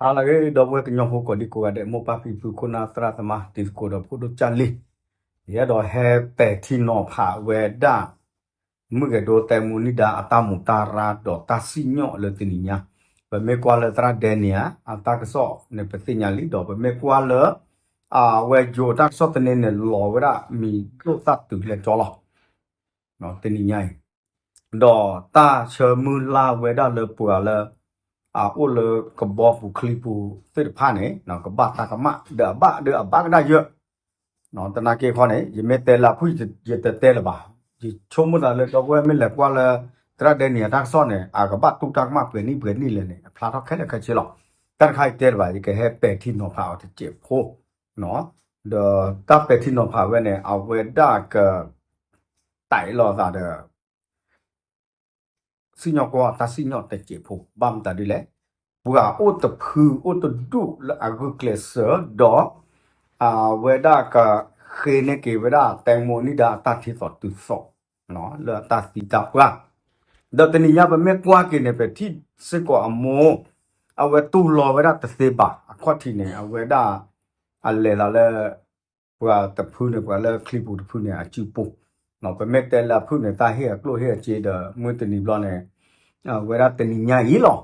ဟါလၢအဂ့ၤ ဒီပုၢ်ဝဲၢ်ကညီဖိကိးဒံကိးဂၤဒဲး မိၢ်ပၢ်ဖံဖု ခိၣ်နၢ်သရၣ်သမါ တံၤသကိးဒီးဖိဒိၣ်ကၢ်လံ, ယအဲၣ်ဒိးဟဲပဲာ်ထံနီၤဖးဝဲဒၣ် မုၢ်ဂဲၤဒိ သဲမူနံၣ်ဒါ အတၢ်မူးတၢ်ရၢ်ဒီးတၢ်စံၣ်ညီၣ်လၢတနံၤညါ, ပမ့ၢ်ကွၢ်လၢသရၣ်ဒဲနံယၤ အတၢ်ကစီၣ်န့ၣ် ပသ့ၣ်ညါလံ ဒီးပမ့ၢ်ကွၢ်လၢ အဝဲယိၤတၢ်ကစီၣ်သန့န့ၣ် လီၤဝဲဒၣ်မံၤဒိၣ်သၣ်တုၤလဲၣ်ကၠီလီၤ တနံၤညါအံၤ, ဒီးတၢ်ဆၢမုၢ်လၢ်ဝဲဒၣ်လၢပှၤလၢ အအိၣ်လၢကဘီပူၤချံပူၤသ့ၣ်တဖၣ်န့ၣ် ကဘၣ်တၢ်ကမၣ် ဒီးအဘၣ်ဒီးအဘၣ်ကဒါယၢ်, သနာ်က့ခီန့ၣ် ယမ့ၢ်တဲလၢအဖုၣ် ယတတဲလၢၤဘၣ်, ယဆိကမိၣ်သးလၢဒီပုၢ်ဝဲၢ်မ့ၢ်လဲၤကွၢ်လၢ သရၣ်ဒဲနံယၤတၢ်ကစီၣ်န့ၣ် အကဘၣ်တူၢ်တၢ်ကမၣ်ပှဲၤနံၣ်ပှဲၤနံၣ်လဲၣ်န့ၣ် အဖျါထီၣ်ခဲလၢာ်ခဲဆ့လီၤ, တၢ်တခါအံၤတဲလၢၤဘၣ် ယကဟဲပဲာ်ထံနီၤဖးအီၤတစဲးဖိ ဒီးတၢ်ပဲာ်ထံနီၤဖးဝဲန့ၣ် အဝဲဒၣ်က တၢ်အ့ၣ်လိာ်သးဒီး စံၣ်ညီၣ်ကွီၢ်တၢ်စံၣ်ညီၣ်တစဲးဖိ ဘၣ်မတၤဒ်လဲၣ်, ပှၤအိၣ်တဖုအိၣ်တဒူၣ်လၢအဂုာ်ကျဲးစၢးဒီး အဝဲဒၣ်ကဃ့န့ၢ်က့ၤဝဲဒၣ် သဲမူနံၣ်ဒါ အတၢ်ထံသီၣ်တုၤသီၣ် လၢအတၢ်သံတၢ်ပှၢ်, ဒီးတနံၤညါပမ့ၢ်ကွၢ်က့ၤန့ၣ် ပထံၣ်စ့ၢ်ကီးအမိၢ် အဝဲတူၢ်လိာ်ဝဲဒၣ်တသ့ဘၣ် အခီၣ်ထံးန့ၣ် အဝဲဒၣ် အလဲၤသးလၢ ပှၤတဖုန့ၣ် ပှၤလၢချံပူၤတဖုန့ၣ် အစုပူၤ, ပမ့ၢ်တဲလၢအဖုၣ်န့ၣ် တၢ်ဟ့ၣ်အကျိၣ်ဟ့ၣ်အစ့ဒီး မုၢ်တနံၤဘျီန့ၣ် ဝဲဒၣ်တနံၤညါအံၤလီၤ,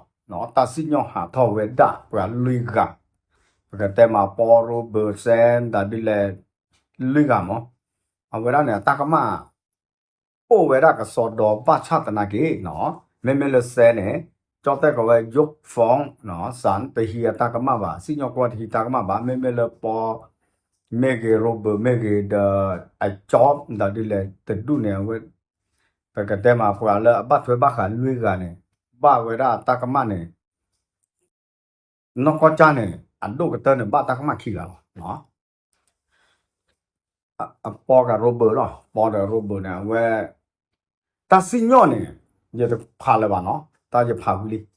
တၢ်စံၣ်ညီၣ်ဟးထီၣ်ဝဲဒၣ်ပှၤလွံၢ်ဂၤ, ပကတဲမး ပီရိဘၢၣ် စဲ ဒ်လဲၣ် လွံၢ်ဂၤမး, အဝဲဒၣ်န့ၣ် အတၢ်ကမၣ် အိၣ်ဝဲဒၣ်ကစီဒီဘၣ်ဆၣ်သနာ်က့, မ့မ့ၢ်လၢစဲန့ၣ် ကၠီၣ်တဲၣ်ကိးဝဲ ယိၣ်ဖီၣ် စၣ် တဟံးအတၢ်ကမၣ်ဘၣ်, စံၣ်ညီၣ်ကွီၢ်တဟံးတၢ်ကမၣ်ဘၣ်, မ့မ့ၢ်လၢပီ မ့ၢ်ဂ့ၤ ရိဘၢၣ် မ့ၢ်ဂ့ၤဒီး အကၠီ ဒ်လဲၣ်တဒူၣ်န့ၣ် အဝဲ ပကတဲမး ပှၤလၢအဘၣ်ထွဲဘၣ်ဃးလွံၢ်ဂၤန့ၣ် ဘၣ်ဝဲဒၣ်တၢ်ကမၣ်န့ၣ် နီၢ်ကီၢ်ကၢ်န့ၣ် အဒိၣ်ကတၢၢ်န့ၣ် ဘၣ်တၢ်ကမၣ်ခံဂၤလီၤ. အပီကရိဘၢၣ်လီၤ, ပီဒီးရိဘၢၣ်န့ၣ် အဝဲ တၢ်စံၣ်ညီၣ်န့ၣ် ယတဖးလၢၤဘၣ်နီၤ, တၢ်ယဖးဝံၤလံ.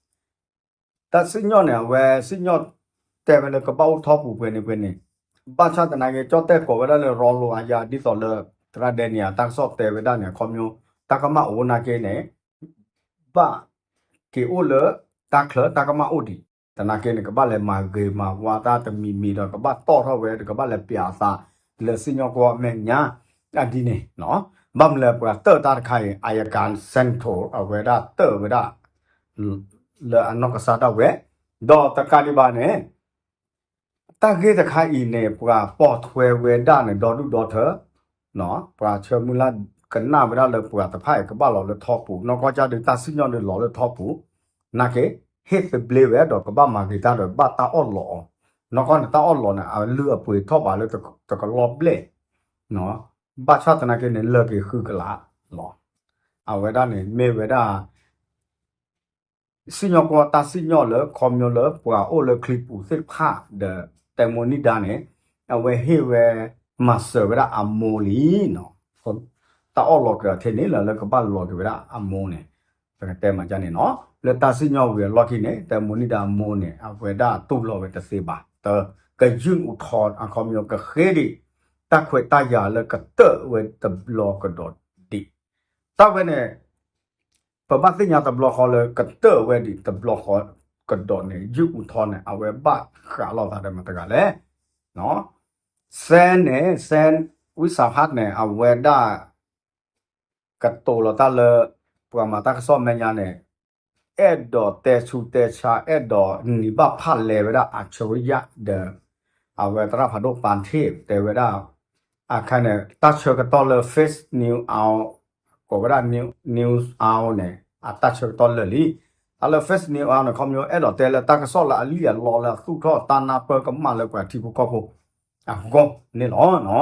တၢ်စံၣ်ညီၣ်န့ၣ် အဝဲစံၣ်ညီၣ်တဲဝဲလၢကဘၣ်အိၣ်ထီပူၤပှဲၤန့ၣ်ပှဲၤန့ၣ်, ဘၣ်ဆၣ်သနာ်က့ ကၠီၣ်တဲၣ်ကိးဝဲဒၣ်လၢ ရီလိၤအယါ ဒ်သိးလၢ သရၣ်ဒဲနံယၤ တၢ်ကစီၣ်တဲဝဲဒၣ်န့ၣ် အခီပညီ တၢ်ကမၣ်အိၣ်နာ်က့န့ၣ် ဘၣ်က့ၤအိၣ်လၢတၢ်ချၢတၢ်ကမၣ်အိၣ်ဒံး, သနာ်က့န့ၣ် ကဘၣ်လဲၤမၤဂ့ၤမၤဝါတၢ်တမံၤမံၤဒီး ကဘၣ်တီၣ်ထီၣ်ဝဲ ကဘၣ်လဲၤပျးအသးလၢစံၣ်ညီၣ်ကွီၢ်အမဲာ်ညါ အဒ်န့ၣ်, ဘၣ်မနုၤလဲၣ် ပှၤတၢၣ်တၢ်တခါအံၤ အယကၤ စဲၣ်ထီ အဝဲဒၣ်တၢၣ်ဝဲဒၣ် လၢအနီၢ်ကစၢ်ဒၣ်ဝဲ, ဒီးတကးဒံးဘၣ်န့ၣ် တၢ်ဂ့ၢ်တခါအံၤန့ၣ် ပှၤပိာ်ထွဲဝဲဒၣ်န့ၣ် ဒီဒူၣ်ဒီထၢ ပှၤဆၢမုၢ်လၢ်ကနၣ်ဝဲဒၣ်လၢပှၤတဖၣ်အံၤကဘၣ်လီၤလၢထီပူၤ, နီၢ်ကီၢ်ကၢ်ဒုးတၢ်စံၣ်ညီၣ်ဒုးလီၤလၢထီပူၤ, နာ်က့ ဟ့ၣ်သဘျ့ဝဲဒီးကဘၣ်မၤဂ့ၤတၢ်ဒီးဘၣ်တၢ်အီၣ်လီးအီၤ, နီၢ်ကီၢ်န့ၣ် တၢ်အီၣ်လီးန့ၣ် အလုၢ်အပှ့ၤထီၣ်ဘးလၢတကလီၢ်ဘျဲၣ်, ဘၣ်ဆၣ်သနာ်က့န့ၣ် လၢာ်က့ၤဃုကလးလီၤ. အဝဲဒၣ်န့ၣ်မ့ၢ်ဝဲဒၣ် စံၣ်ညီၣ်ကွီၢ်တၢ်စံၣ်ညီၣ်လၢခီပညီလၢပှၤအိၣ်လၢချံပူၤသ့ၣ်တဖၣ်ဒီး သဲမူနံၣ်ဒါန့ၣ် အဝဲဟ့ၣ်ဝဲမၤစၢၤဝဲဒၣ်အမိၢ်လံနီၤ, တၢ်အီၣ်လီၤက့ၤအီၤထဲန့ၣ်လီၤ လၢကဘၣ်လီၤက့ၤဝဲဒၣ်အမိၢ်န့ၣ်, ပကတဲမးကန့ၣ်နီၤ, လၢတၢ်စံၣ်ညီၣ်ဝံၤအလီၢ်ခံန့ၣ် သဲမူနံၣ်ဒါအမိၢ်န့ၣ် အဝဲဒၣ်တူၢ်လိာ်ဝဲတသ့ဘၣ်, တ ကယုၢ်အူထီအခီပညီကဃ့ဒံး တၢ်ခွဲးတၢ်ယာ်လၢကတၢၣ်ဝဲတဘျီကဒီးဒံး တၢ်ဝဲန့ၣ် ပဘၣ်သ့ၣ်ညါတဘျီဃီလၢကတၢၣ်ဝဲဒံးတဘျီဃီကဒီးန့ၣ် ယုၢ်အူထီန့ၣ် အဝဲဘၣ်ဃးလိာ်သးဒီးမတၤတဂၤလဲၣ်. စဲန့ၣ် စဲ ဝံစးဖးန့ၣ် အဝဲဒၣ် ကတိၤလီၤတၢ်လၢ ပှၤမၤတၢ်ကစီၣ်မဲာ်ညါန့ၣ် အဲၣ်ဒိးတဲဆူးတဲဆါ အဲၣ်ဒိးနံၤဘၣ်ဖၣ်လဲၤဝဲဒၣ် အၣ်ဆူရံယါ ဒီး အဝဲသရၣ်ဖးဒိၣ်ပၣ်ထ့ၣ် တဲဝဲဒၣ် အခါန့ၣ် တၢ်ဆၢကတီၢ်လၢ First News Hour ကိးဝဲဒၣ် News Hour န့ၣ် အတၢ်ဆၢကတီၢ်လၢာ်လံ. တၢ်လၢ First News Hour န့ၣ် ခီပညီအဲၣ်ဒိးတဲလၢတၢ်ကစီၣ်လၢအလံၣ်အလီလၢအသူၣ်ထီၣ်တၢ်နၢ်ပၢၢ်ကမၣ်လၢပှၤထံဖိကီၢ်ဖိ အဂီၢ်န့ၣ်လီၤ.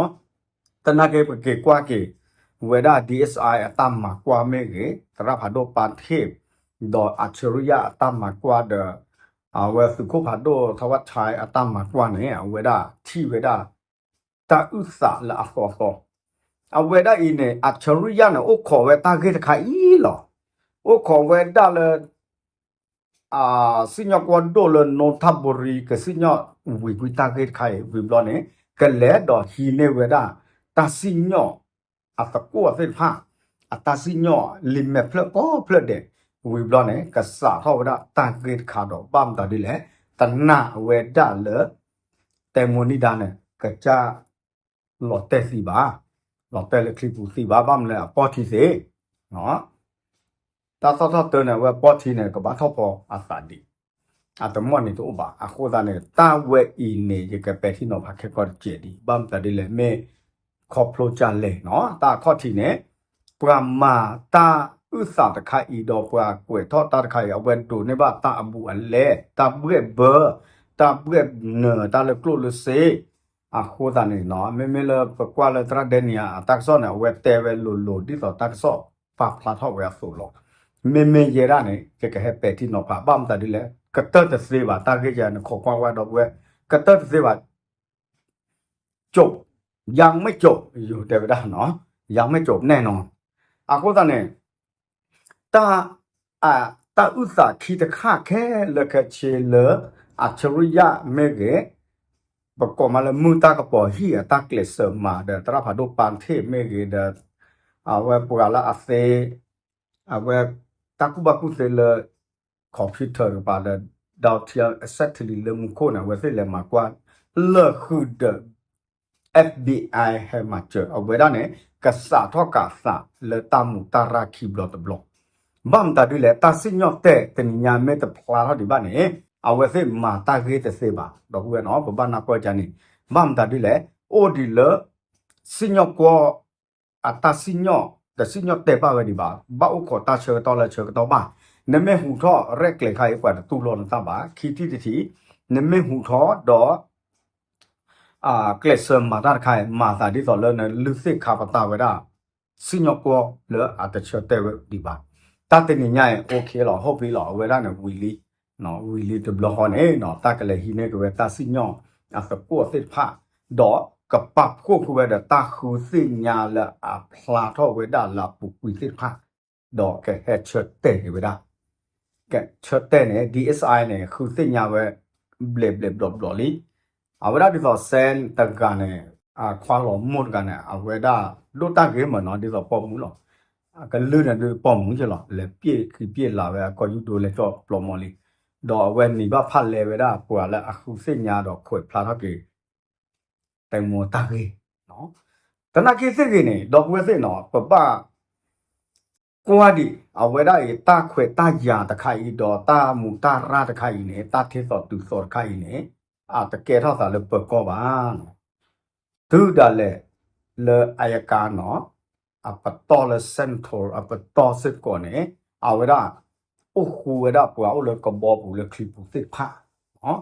သနာ်က့ပက့ၤကွၢ်က့ၤ ဝဲဒၣ် DSI အတၢ်မၤကွၢ်မ့ၢ်ဂ့ၤ, သရၣ်ဖးဒိၣ်ပၣ်ထ့ၣ် ဒီး အၣ်ဆူရံယါ အတၢ်မၤကွၢ်ဒီး အဝဲသုးခိၣ်ဖးဒိၣ်ထီဝၣ်ဆဲ အတၢ်မၤကွၢ်န့ၣ် အဝဲဒၣ်ထံၣ်ဝဲဒၣ် တၢ်အုၣ်သးလၢအသီသီ အဝဲဒၣ်အံၤန့ၣ် အၣ်ဆူရံယါန့ၣ် အိၣ်ခိးဝဲတၢ်ဂ့ၢ်တခါအံၤလီၤ. အိၣ်ခိးဝဲဒၣ်လၢ စံၣ်ညီၣ်ကွီၢ်ဒိၣ်လၢ နိထၣ်ဘူရံ ကစံၣ်ညီၣ်ဝံၤကွံာ်တၢ်ဂ့ၢ်တခါအံၤ ဝံၤဘျီန့ၣ် ကလဲၤဒီးဟံးန့ၢ်ဝဲဒၣ် တၢ်စံၣ်ညီၣ်အသကိးသ့ၣ်တဖၣ် အတၢ်စံၣ်ညီၣ်လံာ်မဲာ်ဖျၢၣ်ကိးဖျၢၣ်ဒဲး ဝံၤဘျီန့ၣ် ကစးထီၣ်ဝဲဒၣ်တၢ်ဂ့ၢ်တခါဒီး ဘၣ်မတၤဒ်လဲၣ် တနာ်ဝဲဒၣ်လၢ တဲမိၢ်နံၣ်ဒါန့ၣ် ကစၢ်လီၤတဲာ်သံဘၣ်, လီၤတဲာ်လၢချံပူၤသံဘၣ်, ဘၣ်မနုၤလဲၣ် အပီၢ်ထံသ့ တၢ်သီၣ်ထီၣ်တၢန့ၣ် အဝဲပီၢ်ထံန့ၣ် ကဘၣ်ထီၣ်ဖီအသးဒံး, အတမီၢ်န့ၣ်တအိၣ်ဘၣ်. အဃိသတးန့ၣ် တၢ်ဝဲအံၤန့ၣ် ယကပဲာ်ထံနီၤဖးခဲကီၢ်တကဲးဒံး, ဘၣ်မတၤဒ်လဲၣ် မ့ၢ်ခီဖျိကၢ်လဲၣ်နီၤ. တၢ်အခီၣ်ထံးန့ၣ် ပှၤမၤတၢ်အုၣ်သးတခါအံၤ ဒီးပှၤကွဲးထီၣ်တၢ်တခါအံၤ အဝဲဒိးန့ၢ်ဘၣ်တၢ်အဘူးအလဲ, တၢ်ဘှဲၣ်ဘၢ, တၢ်ဘှဲၣ်နၢၤ တၢ်လၢကျိၣ်လၢစ့ အဃိသတးန့ၣ်နီၤ မ့မ့ၢ်လၢပကွၢ်လၢသရၣ်ဒဲနံယၤအတၢ်ကစီၣ်န့ၣ် အဝဲတဲဝဲလိၤလိၤဒ်သိးတၢ်ကစီၣ်ပာ်ဖျါထီၣ်ဝဲအသိးလီၤ. မ့မ့ၢ်ယဲဒၣ်န့ၣ် ယကဟဲပဲာ်ထံနီၤဖး ဘၣ်မတၤဒ်လဲၣ် ကတၢၢ်တသ့ဘၣ် တၢ်ဂ့ၢ်ယၤန့ၣ် ခိးကွၢ်ဝဲဒီပုၢ်ဝဲၢ် ကတၢၢ်တသ့ဘၣ် ကြို ยังไม่จบ ယိၤတဲဝဲဒၣ်နီၤ ยังไม่จบแน่นอน အဃိသတးန့ၣ် တၢ် တၢ်အုၣ်သးခံတခါခဲလၢာ်ခဲဆ့လၢ အၣ်ဆရံယၣ်မ့ၢ်ဂ့ၤ, ပကိးမးလၢမုၢ်တၢ်ကပီၤဟံၣ်အတၢ်ကျဲးစၢးမၤဒီး သရၣ်ဖးဒိၣ်ပၢ်ထ့ၣ်မ့ၢ်ဂ့ၤဒီး အဝဲပှၤလၢအသ့ အဝဲ တၢ်ကူၣ်ဘၣ်ကူၣ်သ့လၢ computer တကပၤဒီး ဒီးထံအစက်ထလံလၢမူခိၣ်န့ၣ် အဝဲသ့ၣ်လဲၤမၤကွၢ် လၢာ်ဃုာ်ဒီး FBI ဟဲမၤစၢၤ အဝဲဒၣ်န့ၣ် ကစးထီၣ်ကးသးလၢတၢ်မူးတၢ်ရၢ်ခံဘျီတဘျီ ဘၣ်မတၤဒ်လဲၣ် တၢ်စံၣ်ညီၣ်တဲာ်တနံၤညါမ့ၢ်တဖျါထီၣ်ဒံးဘၣ်န့ၣ် အဝဲသ့ၣ်မၤတၢ်ဂ့ၢ်တသ့ဘၣ် ဒီပုၢ်ဝဲၢ်နီၤ ပဘၣ်နၢ်ပၢၢ်ကန့ၣ် ဘၣ်မတၤဒ်လဲၣ် အိၣ်ဒံးလၢ စံၣ်ညီၣ်ကွီၢ် အတၢ်စံၣ်ညီၣ် တစံၣ်ညီၣ်တဲာ်ဘၣ်ဝဲဒံးဘၣ် ဘၣ်အိၣ်ခိးတၢ်ဆၢကတီၢ်လၢဆၢကတီၢ်ဘၣ် နမ့ၢ်ဟူးထီၣ်ရဲၣ်ကျဲၤခါအံၤ ပှၤတတူၢ်လိာ်နတၢ်ဘၣ် ခံထံၣ်တထံၣ် နမ့ၢ်ဟူးထီၣ်ဒီး ကျဲးစၢးမၤတၢ်တခါအံၤ မၤသးဒ်သိးလၢနလုၢ်သ့ၣ်ခါပတာ်ဝဲဒၣ် စံၣ်ညီၣ်ကွီၢ်လၢအတဆၢတဲာ်ဝဲဒံးဘၣ် တၢ်တနံၤညါအံၤ OK လီၤ ဟုတ်ပြီလီၤ အဝဲဒၣ်န့ၣ် ဝံၤလံ ဝံၤလံတဘျီဃီန့ၣ် တၢ်ကလဲၤဟံးန့ၢ်က့ၤဝဲတၢ်စံၣ်ညီၣ်အသကိးသ့ၣ်တဖၣ် ဒီးကပာ်ဖှိၣ်ဃုာ်ဝဲဒီးတၢ်ဃုသ့ၣ်ညါလၢအဖျါထီၣ်ဝဲဒၣ်လၢအပူၤကွံာ်သ့ၣ်တဖၣ် ဒီးကဟဲဆၢတဲာ်က့ၤဝဲဒၣ် ကဆၢတဲာ်န့ၣ် DSI န့ၣ် ဃုသ့ၣ်ညါဝဲ ဘျဲးဘျဲးဘျီဘျီလံ အဝဲဒၣ်ဒ်သိး စဲ တဂၤန့ၣ် အခွါလီၤမိၢ်တဂၤန့ၣ် အဝဲဒၣ်ဒိၣ်တၢ်ဂ့ၤမးနီၤ ဒ်သိးပိာ်မုၣ်လီၤ အကလုၢ်န့ၣ်ဒုးပိာ်မုၣ်က့လီၤ လဲၤပျ့ၢ်ဃံပျ့ၢ်လၤဝဲအကီၢ်ယူၢ်ဒိလဲၤကၠီၣ်ပျီမီၤလံ ဒီးအဝဲန့ၣ်ဘၣ်ဖးလဲဝဲဒၣ်ပှၤလၢအဃုသ့ၣ်ညါဒီးခွဲးဖျါထီၣ်က့ၤ တဲမိၢ်တၢ်ဂ့ၢ် တနာ်က့သ့ၣ်ဂ့ၤန့ၣ် ဒီပုၢ်ဝဲၢ်သ့ၣ်နီၤ ပဘၣ် ကွၢ်ဒံး အဝဲဒၣ်အံၤ တၢ်ခွဲးတၢ်ယာ်တခါအံၤ ဒီးတၢ်မူးတၢ်ရၢ်တခါအံၤန့ၣ် တၢ်ထဲသိးတုၤသိးတခါအံၤန့ၣ် အတကဲထီၣ်သးလၢပၢၤကီၢ်ဘၣ်နီၤ တုၤဒၣ်လဲာ် လၢအယကါနီၤ အပတီၢ်လၢ Central အပတီၢ်စ့ၢ်ကီးန့ၣ် အဝဲဒၣ် အိၣ်ဃူဝဲဒၣ်ပှၤအိၣ်လၢကဘီပူၤလၢချံပူၤသ့ၣ်တဖၣ်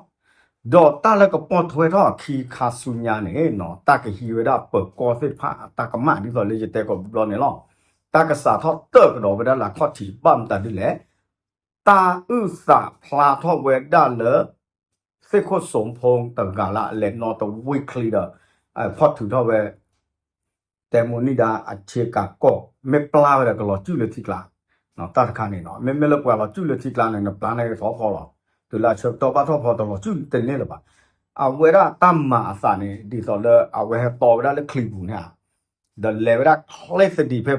ဒီးတၢ်လၢကပိာ်ထွဲထီၣ်အခံခါဆူညါန့ၣ်နီၤ တၢ်ကဟံးဝဲဒၣ်ပၢၤကီၢ်သ့ၣ်တဖၣ်အတၢ်ကမၣ်ဒ်သိးလၢယတဲကိးဘျီန့ၣ်လီၤ. တၢ်ကစးထီၣ်တၢၢ်ကဒီးဝဲဒၣ်လၢအခီၣ်ထံး ဘၣ်မတၤဒ်လဲၣ် တၢ်အုၣ်သးဖျါထီၣ်ဝဲဒၣ်လၢ သ့ၣ်ခိၣ်စိးဖိတဂၤလၢအလဲၤနီတဝံချံဒီး ဖီၣ်ထုးထီၣ်ဝဲ တဲမိၢ်နံၣ်ဒါအဆ့ကၤကီၢ် မ့ၢ်ပျၢ်ဝဲဒီးကလီၤစုၣ်လၢထံကျါ တၢ်တခါန့ၣ်နီၤ မ့မ့ၢ်လၢပှၤလီၤစုၣ်လၢထံကျါန့ၣ် နပျၢ်န့ၢ်က့ၤထီၣ်ဖီလီၤ. တုၤလၢအဆၢကတီၢ်ဘၣ်ထီၣ်ဖီတလီၤစုၣ်တန့ၢ်လၢၤဘၣ်. အဝဲဒၣ်တၢ်မၤအသးန့ၣ် ဒ်သိးလၢအဝဲဟဲတီဝဲဒၣ်လၢချံပူၤန့ၣ်ဧါ ဒီးလဲၤဝဲဒၣ်ချ့သဒံးဖဲ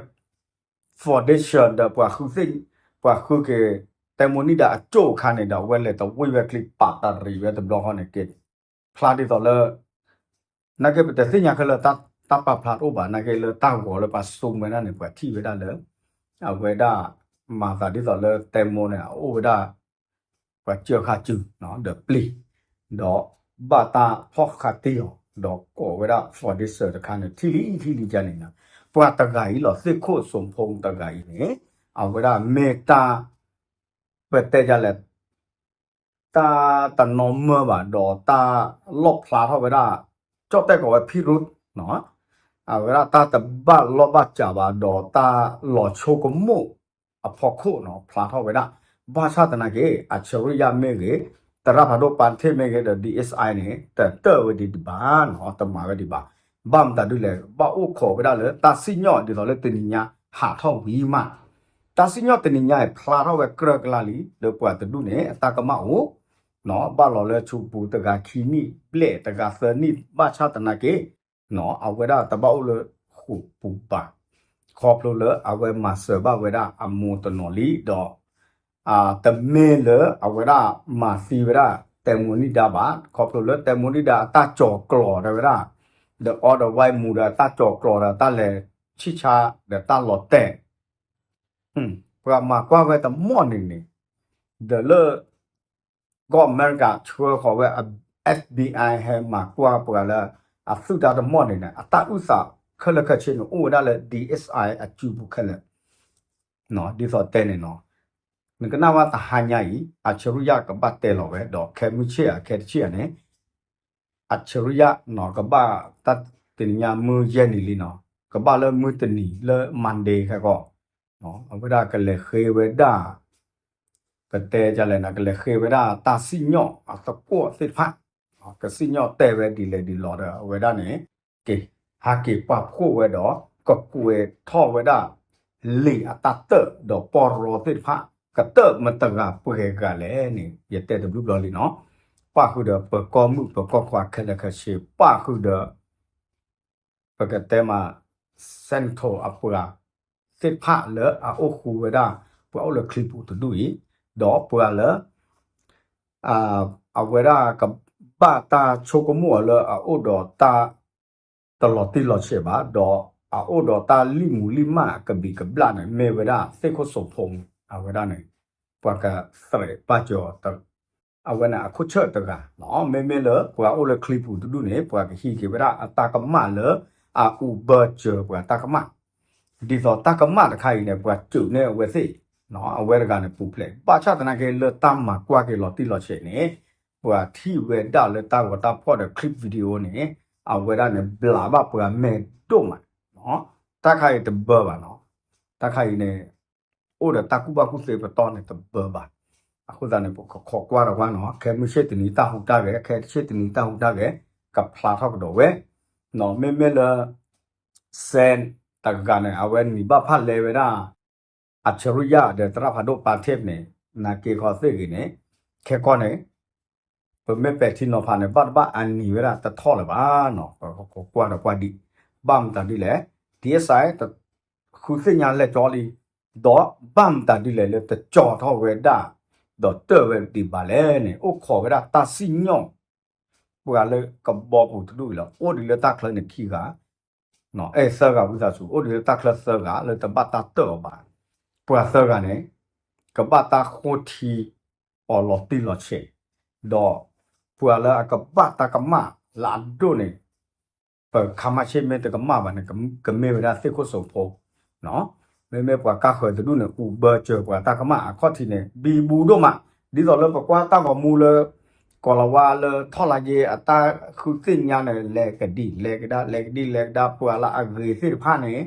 foundation ဒီးပှၤဃုသ့ၣ် ပှၤဃုက့ၤ တဲမိၢ်နံၣ်ဒါအကၠိၣ်အခါန့ၣ်ဒီး အဝဲလဲၤတဝံဝဲချံပာ်တရံးဝဲတဘျီဃီန့ၣ်က့ၤ ဖျါဒ်သိးလၢ နာ်က့ပတသ့ၣ်ညါခဲလၢာ် တၢ်ပာ်ဖျါတအိၣ်ဘၣ် နာ်က့လၢတၢ်ဂီၤလၢပှၤစိာ်ဝဲဒၣ်န့ၣ် ပှၤထံၣ်ဝဲဒၣ်လၢ အဝဲဒၣ် မၤသးဒ်သိးလၢတဲမိၢ်န့ၣ် အအိၣ်ဝဲဒၣ် ပှၤစၢဃာ်စု ဒီးပျံၤ ဒီးဘၣ်တၢ်ဖီၣ်ဃာ်တံၢ်အီၤ ဒီးကိးဝဲဒၣ် foundation တခါန့ၣ် ထံၣ်လံထံၣ်လံကန့ၣ် ပှၤတဂၤအံၤလီၤ သ့ၣ်ခိၣ်စိးဖိတဂၤအံၤန့ၣ် အဝဲဒၣ်မ့ၢ်တၢ် ပတဲဒ်လဲၣ် တၢ်တနီၢ်မၢဘၣ်ဒီးတၢ်လီၣ်ဖျါထီၣ်ဝဲဒၣ် ကၠီၣ်တဲၣ်ကိးဝဲ ဖံရူ အဝဲဒၣ်တၢ်တဘၣ်လီၢ်ဘၣ်စးဘၣ်ဒီးတၢ်လီၤဆိကမိၣ်အဖီခိၣ်နီၤ ဖျါထီၣ်ဝဲဒၣ် ဘၣ်ဆၣ်သနာ်က့ အၣ်ဆရံယၣ်မ့ၢ်ဂ့ၤ သရၣ်ဖးဒိၣ်ပၢ်ထ့ၣ်မ့ၢ်ဂ့ၤဒီး DSI န့ၣ် တတၢၢ်ဝဲဒံးဒံးဘၣ်နီၤ တမၤဝဲဒံးဘၣ် ဘၣ်မတၤဒ်လဲၣ် ဘၣ်အိၣ်ခိးဝဲဒၣ်လၢတၢ်စံၣ်ညီၣ်ဒ်သိးလၢတနံၤညါဟးထီၣ်ဝံၤမး တၢ်စံၣ်ညီၣ်တနံၤညါအံၤ ဖျါထီၣ်ဝဲကြၢးကလါလံ လၢပှၤတဒူၣ်န့ၣ် အတၢ်ကမၣ်အိၣ် ဘၣ်လီၤလၢဆူပူၤတဂၤခံနံၣ်ဘျဲၣ် တဂၤသၢနံၣ် ဘၣ်ဆၣ်သနာ်က့ အဝဲဒၣ်တဘၣ်အိၣ်လၢဃိာ်ပူၤဘၣ် ခီဖျိလၢအဝဲမၤစၢၤဘၣ်ဝဲဒၣ်အမိၢ်တနီၤလံဒီး တမ့ၢ်လၢအဝဲဒၣ်မၤသံဝဲဒၣ် တဲမိၢ်နံၣ်ဒါဘၣ်, ခီဖျိလၢတဲမိၢ်နံၣ်ဒါအတၢ်ကၠီၤကျီၤတဲဝဲဒၣ်, ဒီးအီဒီးဝဲမူဒီးအတၢ်ကၠီၤကျီၤဒီးတၢ်လဲၤဆံၣ်ဆါဒီးတၢ်လီၤတဲာ်, ပှၤမၤကွၢ်ဝဲတမီၣ်န့ၣ်န့ၣ်, ဒီးလၢ ကီၢ်အမဲရကၤဆှၢဃီၤဝဲ F B I ဟဲမၤကွၢ်ပှၤလၢ အသုးတၢ်တမီၣ်န့ၣ်န့ၣ် အတၢ်အုၣ်သးခဲလၢာ်ခဲဆ့န့ၣ် အိၣ်ဝဲဒၣ်လၢ D S I အစုပူၤခဲလၢာ်, ဒ်သိးတဲန့ၣ်နီၤ, နကနၣ်ဝဲတဟါညါအံၤ အၡရံယၣ်ကဘၣ်တဲလီၤဝဲ ဒီးခဲမုၢ်ဆ့ၣ်ဧါ ခဲတဆ့ၣ်ဧါန့ၣ် အၡရံယၣ်နီၤ ကဘၣ်တၢ်တနံၤညါမုၢ်ယဲၢ်နံၤလံနီၤ, ကဘၣ်လၢမုၢ်တနံၤလၢ Monday ခဲကီး, အဝဲဒၣ်ကလဲၤဃ့ဝဲဒၣ် ပတဲဒ်လဲၣ်န့ၣ် ကလဲၤဃ့ဝဲဒၣ်တၢ်စံၣ်ညီၣ်အသကိးသ့ၣ်တဖၣ်, ကစံၣ်ညီၣ်တဲဝဲဒ်လဲၣ်ဒ်လဲၣ်ဒီး အဝဲဒၣ်န့ၣ် က့ၤ ဟးက့ၤပာ်ဖှိၣ်ဝဲဒီး ကကွဲးထီၣ်ဝဲဒၣ် လံာ်အတၢ်တၢၢ်ဒီးပီၢ်ရီသ့ၣ်တဖၣ် ကတၢၢ်မတဂၤပှဲၤဂၤလဲၣ်န့ၣ် ယတဲတဘျုးဘျီလံနီၤ, ပၣ်ဃုာ်ဒီးပကီၢ်မုၣ်ပကီၢ်ခွါခဲလၢာ်ခဲဆ့ ပၣ်ဃုာ်ဒီး ပကတဲမး Central အပှၤသ့ၣ်တဖၣ်လၢအအိၣ်ဃူဝဲဒၣ် ပှၤအိၣ်လၢချံပူၤတဒူၣ်အံၤ, ဒီးပှၤလၢ အဝဲဒၣ်ကဘၣ်တၢ်ဆိကမိၣ်အီၤလၢအအိၣ်ဒီးတၢ် တလီၤတံၢ်လီၤဆဲးဘၣ်, ဒီးအအိၣ်ဒီးတၢ်လံၣ်မူလံၣ်မၢ်အကဘံးကဘျၣ်န့ၣ် မ့ၢ်ဝဲဒၣ်သ့ၣ်ခိၣ်စိးဖိ အဝဲဒၣ်န့ၣ် ပှၤကသရဲးဘၣ်ကၠီၤ အဝဲန့ၣ်အခိၣ်ဆၢၣ်တဂၤ, မ့မ့ၢ်လၢပှၤအိၣ်လၢချံပူၤတဒူၣ်န့ၣ် ပှၤကဟံးက့ၤဝဲဒၣ်အတၢ်ကမၣ်လၢအအိၣ်ဘၢစၢၤပှၤတၢ်ကမၣ်, ဒ်သိးတၢ်ကမၣ်တခါအံၤန့ၣ် ပှၤစူးန့ၢ်အဝဲသ့ၣ်, အဝဲတဂၤန့ၣ်ပူၤဖျဲး, ဘၣ်ဆၣ်သနာ်က့လၢတၢ်မၤကွၢ်က့ၤလီၤတံၢ်လီၤဆဲးန့ၣ် ပှၤထံၣ်ဝဲဒၣ်လၢတၢ်ဂီၤတၢ်ဖီၣ်ဒီး clip video န့ၣ် အဝဲဒၣ်န့ၣ် ဘျးဘၣ်ပှၤမဲာ်ဒိၣ်မး, တၢ်ခါအံၤတဘၢဘၣ်နီၤ, တၢ်ခါအံၤန့ၣ် အိၣ်ဒီးတၢ်ကူၣ်ဘၣ်ကူၣ်သ့ပတီၢ်န့ၣ်တဘၢဘၣ်, အဃိသတးန့ၣ် ပကခိးကွၢ်ဒီးကွၢ်နီၤ, ခဲမုၢ်ဆ့ၣ်တနံၤတၢ်ဟူးတၢ်ဂဲၤ ခဲတဆ့ၣ်တနံၤတၢ်ဟူးတၢ်ဂဲၤ ကဖျါထီၣ်ကဒီးဝဲ, မ့မ့ၢ်လၢ စဲတဂၤန့ၣ် အဝဲနံၤဘၣ်ဖၣ်လဲဝဲဒၣ် အၡရံယၣ်ဒီးသရၣ်ဖးဒိၣ်ပာ်ထ့ၣ်န့ၣ် နာ်က့ခီသ့ၣ်ဂ့ၤန့ၣ်, ခဲကီၢ်န့ၣ် ပမ့ၢ်ပဲာ်ထံနီၤဖးန့ၣ် ဘၣ်တဘၣ်အနံၤဝဲဒၣ်တထီၣ်လၢၤဘၣ်နီၤ, ပကကွၢ်ဒီးကွၢ်ဒံး, ဘၣ်မတၤဒ်လဲၣ်, ဒ်အစဲး တဃုသ့ၣ်ညါလဲၤကၠီလံ, ဒီးဘၣ်မတၤဒ်လဲၣ်လၢတကၠီထီၣ်ဝဲဒၣ်, ဒီးတၢၢ်ဝဲဒံးဘၣ်လဲၣ်န့ၣ် အိၣ်ခိးဝဲဒၣ်တၢ်စံၣ်ညီၣ် ပှၤလၢကဘီပူၤတဒူၣ်အံၤလီၤ, အိၣ်ဒံးလၢတၢ်ချၢန့ၣ်ခံဂၤ အဲၣ်သၢဂၤဝံသးစူၤ အိၣ်ဒံးလၢတၢ်ချၢသၢဂၤလၢတဘၣ်တၢ်တၢၢ်အီၤဘၣ်, ပှၤသၢဂၤန့ၣ် ကဘၣ်တၢ်ဃိထံအီၤလီၤတံၢ်လီၤဆဲး, ဒီးပှၤလၢအကဘၣ်တၢ်ကမၣ်လၢအဒိၣ်န့ၣ် ပခါမၣ်ဆ့ၣ်မ့ၢ်တကမၣ်ဘၣ်န့ၣ် ကမ့ၢ်ဝဲဒၣ်သ့ၣ်ခိၣ်စိးဖိ မ့မ့ၢ်ပှၤကါဃၢၤတဒူၣ်န့ၣ် အိၣ်ဘၢစၢၤပှၤတၢ်ကမၣ်အခီၣ်ထံးန့ၣ် ဘံဘူဒိၣ်မး, ဒ်သိးလၢပကွၢ်တၢ်ဂီၤမူလၢ ကီၤလၤဝါလၢထီၣ်လါယ့အတၢ်ဃုသ့ၣ်ညါန့ၣ် လဲၤကဒံလဲၤကဒါ လဲၤကဒံလဲၤကဒါ ပှၤလၢအဂ့ၤသ့ၣ်တဖၣ်န့ၣ်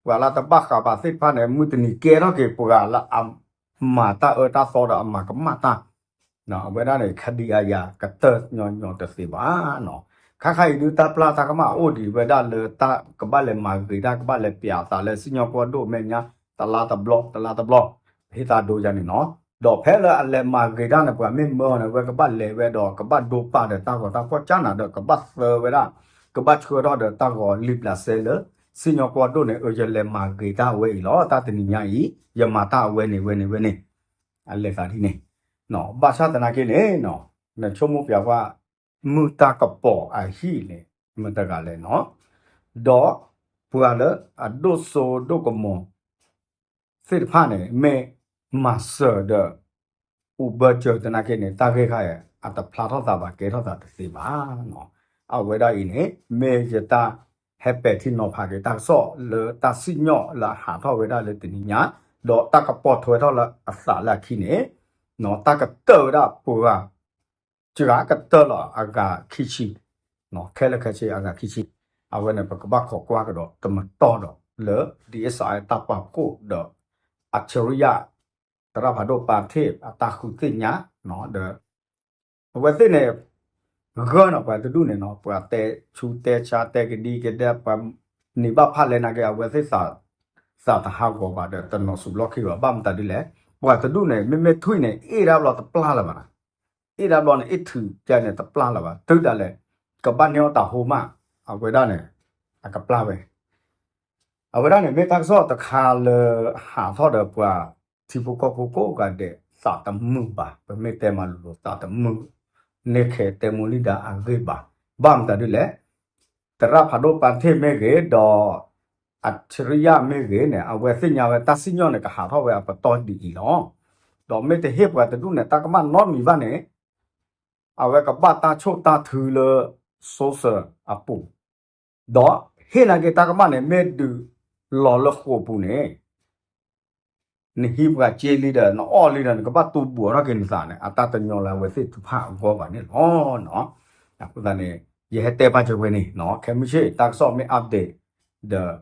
ပှၤလၢတဘၣ်ဃးဘၣ်သ့ၣ်တဖၣ်န့ၣ် မုၢ်တနံၤကဲထီၣ်က့ၤပှၤလၢအမၤတၢ်အၢတၢ်သီဒီးအမၤကမၣ်တၢ် အဝဲဒၣ်န့ၣ် ခဒံအယၤကတၢၢ်ညီညီတသ့ဘၣ်နီၤ, ခါခါအံၤဒုတၢ်ပျၢ်တၢ်ကမၣ်အိၣ်ဒံးဝဲဒၣ်လၢတၢ်ကဘၣ်လဲၤမၤဂ့ၤတၢ် ကဘၣ်လဲၤပျးသးလၢစံၣ်ညီၣ်ကွီၢ်ဒိၣ်မဲာ်ညါ တလါတဘျီ တလါတဘျီ ဟ့ၣ်သးဒိယၤန့ၣ်နီၤ, ဒီးဖဲလၢအလဲၤမၤဂ့ၤတၢ်န့ၣ် ပှၤမ့ၢ်မၢအီၤန့ၣ် အဝဲကဘၣ်လဲၤဝဲဒီး ကဘၣ်ဒိပာ်ဒီးတၢ်ဂီၤတၢ်ဖီၣ်ကၢ်နၤဒီး ကဘၣ်သၢဝဲဒၣ် ကဘၣ်ဆှၢထီၣ်ဒီးတၢ်ဂီၤလံာ်ဘျးစဲလၢ စံၣ်ညီၣ်ကွီၢ်ဒိၣ်န့ၣ် အၢ ယလဲၤမၤဂ့ၤတၢ်ဝဲအံၤလီၤ တၢ်တနံၤညါအံၤ ယမၤတၢ်အဝဲန့ၣ်ဝဲန့ၣ်ဝဲန့ၣ် အလဲၤသးဒ်န့ၣ်, ဘၣ်ဆၣ်သနာ်က့န့ၣ် နဆိကမိၣ်ပျးကွၢ် မုၢ်တၢ်ကပီၤအဟံၣ်န့ၣ် မတဂၤလဲၣ်နီၤ, ဒီးပှၤလၢအဒိၣ်စိဒိၣ်ကမီၤသ့ၣ်တဖၣ်န့ၣ် မ့ၢ်မၤစၢၤဒီး အိၣ်ဘၢစၢၤသနာ်က့န့ၣ် တၢ်ဂ့ၢ်ခါအံၤ အတဖျါထီၣ်သးဘၣ်ကဲထီၣ်သးတသ့ဘၣ်နီၤ, အဝဲဒၣ်အံၤန့ၣ် မ့ၢ်ယတၢ်ဟဲပဲာ်ထံနီၤဖးက့ၤတၢ်ကစီၣ်လၢတၢ်စံၣ်ညီၣ်လၢအဟးထီၣ်ဝဲဒၣ်လၢတနံၤညါ, ဒီးတၢ်ကပိာ်ထွဲထီၣ်လၢအသးလၢအခံန့ၣ် တၢ်ကတၢၢ်ဝဲဒၣ်ပှၤ စှၤကတၢၢ်လီၤအဂၤခံဆံ, ခဲလၢာ်ခဲဆ့အဂၤခံဆံ, အဝဲန့ၣ် ပကဘၣ်ခိးကွၢ်ကဒီးတမတီၢ်ဒီးလၢ ဒ်အစဲး တၢ်ပာ်ဖှိၣ်ဒီး အၡရံယၣ် သရၣ်ဖးဒိၣ်ပာ်ထ့ၣ်အတၢ်ဃုသ့ၣ်ညါ, ဒီး အဝဲသ့ၣ်န့ၣ် ဂၢၢ်နီၤ ပှၤတဒူၣ်န့ၣ်နီၤ ပှၤတဲဆူတဲဆါတဲကဒံကဒါ ပှၤန့ၢ်ဘၣ်ဖးလဲၢ်နာ်က့ အဝဲသ့ၣ်သး သးတဟးဂီၤဘၣ်ဒီး တနီၤစူးလီၢ်ခံဘၣ် ဘၣ်မတၤဒ်လဲၣ်, ပှၤတဒူၣ်န့ၣ် မ့မ့ၢ်ထွံၣ်န့ၣ် အ့ၣ်ဒၣ်ဘျီတပျၢ်လၢၤဘၣ်, အ့ၣ်ဒၣ်ဘျီန့ၣ် အ့ၣ်ထုးကဲန့ၣ်တပျၢ်လၢၤဘၣ်, တုၤဒၣ်လဲာ် ကဘၣ်န့ၢ်အီၣ်တၢ်ဟိမး အဝဲဒၣ်န့ၣ် အကပျၢ်ဝဲ အဝဲဒၣ်န့ၣ် မ့ၢ်တၢ်ကစီၣ်တခါလၢဟးထီၣ်ဒီးပှၤထံဖိကီၢ်ဖိကိးဂၤဒဲး သးတမုာ်ဘၣ်, ပမ့ၢ်တဲမးလိၤလိၤ သးတမုာ်, န့ၢ်ခဲတဲမူလံဒၣ်အဂ့ၢ်ဘၣ်. ဘၣ်မတၤဒ်လဲၣ်, သရၣ်ဖးဒိၣ်ပၤထ့ၣ်မ့ၢ်ဂ့ၤ ဒီး အထရံယၣ်မ့ၢ်ဂ့ၤန့ၣ် အဝဲသ့ၣ်ညါဝဲတၢ်စံၣ်ညီၣ်န့ၣ် ကဟးထီၣ်ဝဲအပတီၢ်ဒ်အံၤလီၤ. ဒီးမ့ၢ်တဟ့ၣ်ပှၤတဒူၣ်န့ၣ် တၢ်ကမၣ်နီတမံၤဘၣ်န့ၣ် အဝဲကဘၣ်တၢ်ဆိၣ်တၢ်ထုလၢ social အပူၤ, ဒီးဟ့ၣ်နာ်က့တၢ်ကမၣ်န့ၣ် မ့ၢ်ဒုးလီၤလၢဃိာ်ပူၤန့ၣ် နဟံးပှၤစ့လံဒီး နအီၣ်လံဒီး နကဘၣ်တူၢ်ဘှီးထီၣ်က့ၤနသးန့ၣ် အတၢ်တညီလၢအဝဲသ့ၣ်ထုကဖၣ်အဂီၢ်ဘၣ်န့ၣ်လီၤ. အဃိသတးန့ၣ် ယဟဲတဲပာ်စၢၤဝဲန့ၣ် ခဲမုၢ်ဆ့ၣ်တၢ်ကစီၣ်မ့ၢ် update ဒီး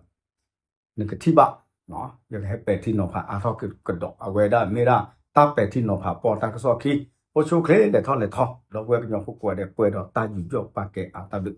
နကထံၣ်ဘၣ်, ယကဟဲပဲာ်ထံနီၤဖးအါထီၣ်ကဒီး အဝဲဒၣ်မ့ၢ်ဒၣ်တၢ်ပဲာ်ထံနီၤဖးပီၢ်တၢ်ကစီၣ်ခံ, အိၣ်ဆူၣ်ချ့လဲၤထီၣ်လဲၤထီ ဒီပုၢ်ဝဲၢ်ကညီဖိကိးဂၤဒဲး ပှဲၤဒီးတၢ်ယူးယီၣ်ပာ်ကဲအါတၢ်ဘျုး